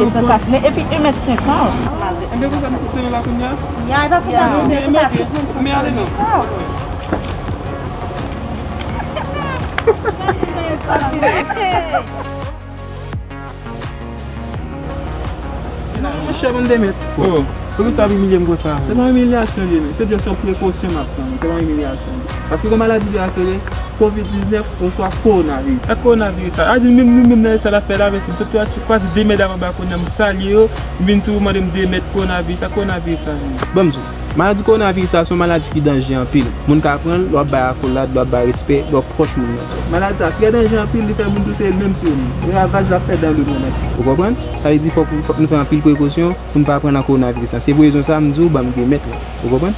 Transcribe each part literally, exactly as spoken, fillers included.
mache san kachne, epi en mèt senkant. Enben, konsa nou fonksyone la kounye a? Ya, e pa konsa nou fè, konsa. Men ale non. Monchè, ban m de mèt. Oh, poukisa w ap imilye m konsa? Se pa imilyasyon li ye, men se just yon prekosyon m ap pran, se pa imilyasyon. Paske gen maladi ki rele kovid diznèf oswa kowonaviris. Ak kowonaviris sa, a di menm nou menm nan sa l ap fè la, men se m sot kwaze de mèt anba kowonaviris, m salye yo, m vin sou ou mande m de mèt kowonaviris, ak kowonaviris sa menm. Ban m di w, maladi kowonaviris la se yon maladi ki danje anpil. Moun ka pran l, lè w ap bay akolad, lè w ap bay respè, lè w ap pwòch moun nan. Maladi sa trè danje anpil, li fè moun touse l menm si yo menm. E ravaj l ap fè dan lemonn antye. Ou konprann? Sa vle di fòk, fòk nou fè anpil prekosyon pou n pa pran nan kowonaviris la. Se pou rezon sa a m di w ban m de mèt la. Ou konprann?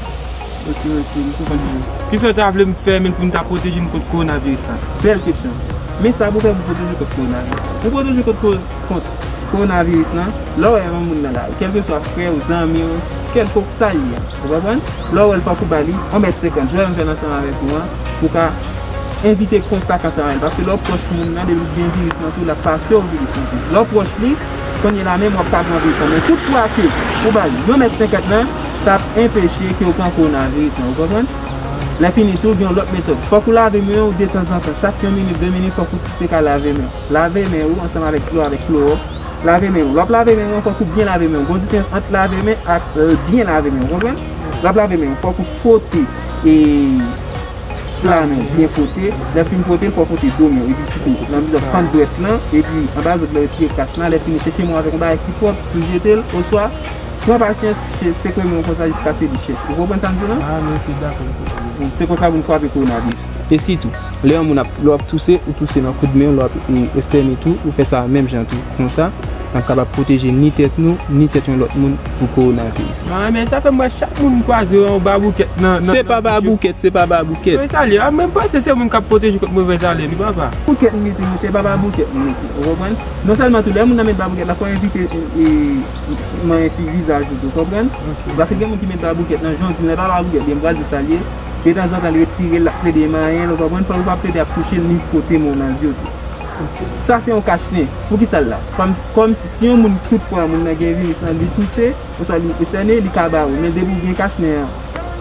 Ok, ok, m konprann byen. Kisa w ta vle m fè menm pou m ta pwoteje m kont kowonaviris la? Bèl kesyon. Men sa pou w fè pou pwoteje kont kowonaviris la. Pou pwoteje kont ko-, kont kowonaviris la, lè w wè yon moun nan lari, kèlkeswa frè w, zanmi w, kèlkonk sa l ye a, ou konprann? Lè w wè l, fòk ou ba li yon mèt senkant, jan m fè l ansanm avèk ou an, pou w ka evite kontak ansanm avè l. Paske lè w pwòch moun nan, depi l gen viris nan tou, l ap pase w viris nan tou. Lè w pwòch li, kounye la menm, w ap ka pran viris nan. Men tout fwa ke ou ba l yon mèt senkant lan, sa ap enpeche ke w pran kowonaviris lan, ou konprann? Lè fini tou, gen yon lòt metòd. Fòk ou lave men w detanzantan. Chak yon minit, de minit, fòk ou te ka lave men w. Lave men w ansanm avèk dlo, avèk klowò. Lave men w. Lè w ap lave men w, fòk ou byen lave men w. Gon diferans ant lave men ak, euh, byen lave men w, ou konprann? Lè w ap lave men w, fòk ou fwote, e, pla men w byen fwote. Lè w fin fwote l, fòk ou fwote do men w, epi sitou nan mizè pant dwèt lan, epi anba zòt lè w retire kras lan, lè fini seche men w avèk yon bagay ki pwòp, pou jete l, oswa pran pasyans, se-, sekwe men w konsa jiskaske li chèch. Ou konprann sa m di w lan? Ah, men ok, dakò, ok. Se konsa pou n kwape kowonaviris. E sitou, lè yon moun ap, lè w ap touse, ou touse nan koud men w, lè w ap, e, estène tou, ou fè sa menm jan tou. Konsa, n ap kapab pwoteje ni tèt nou, ni tèt yon lòt moun pou kowonaviris. Ah, men sa fè m wè chak moun m kwaze yon baboukèt nan, nan, Se pa nan bouch yo. Baboukèt, se pa baboukèt. Move zalen, ah, men m panse se moun k ap pwoteje kont move zalen, wi, papa. Baboukèt m mete, monchè, e pa baboukèt m mete, ou konprann? Non sèlman tou, lè moun nan met baboukèt la, fò w evite, e, e, manyen fi vizaj ou tou, ou konprann? Ok. Paske gen moun ki met baboukèt nan, jan w di l, nan, e pa baboukèt li ye, m pral di w sa l ye. Detanzantan, l retire l, l ap plede manyen l, ou konprann? Fò l pa plede ap touche l, ni fwote men w nan zye w tou. Sa se yon kachnen. Poukisa l la? Kòm, kòmsi, si yon moun tout fwa moun nan gen viris lan, li touse, oswa li estène, li ka ba ou. Men depi w gen kachnen an,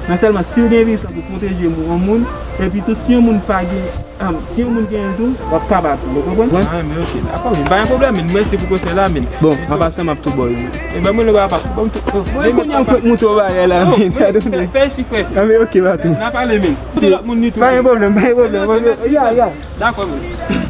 non sèlman si w gen viris lan pou pwoteje moun, yon moun, epi tou si yon moun pa gen, ah, si yon moun gen l tou, w ap kapab pran l, ou konprann? Ah, men ok, dakò, men pa gen pwoblèm, men mèsi pou konsèy la, men. Bon, an pasan, m ap tou ba w yo. E ban mwen le ba pa, ban m tou. Mwen kounye a m fèk montre w bagay la, men. Fè, fè isi, frè. Ah, men ok, baton. N a pale, men. Tout lòt moun ni tou. Pa gen pwoblèm, pa gen pwoblèm. Ya, ya. Dakò, men.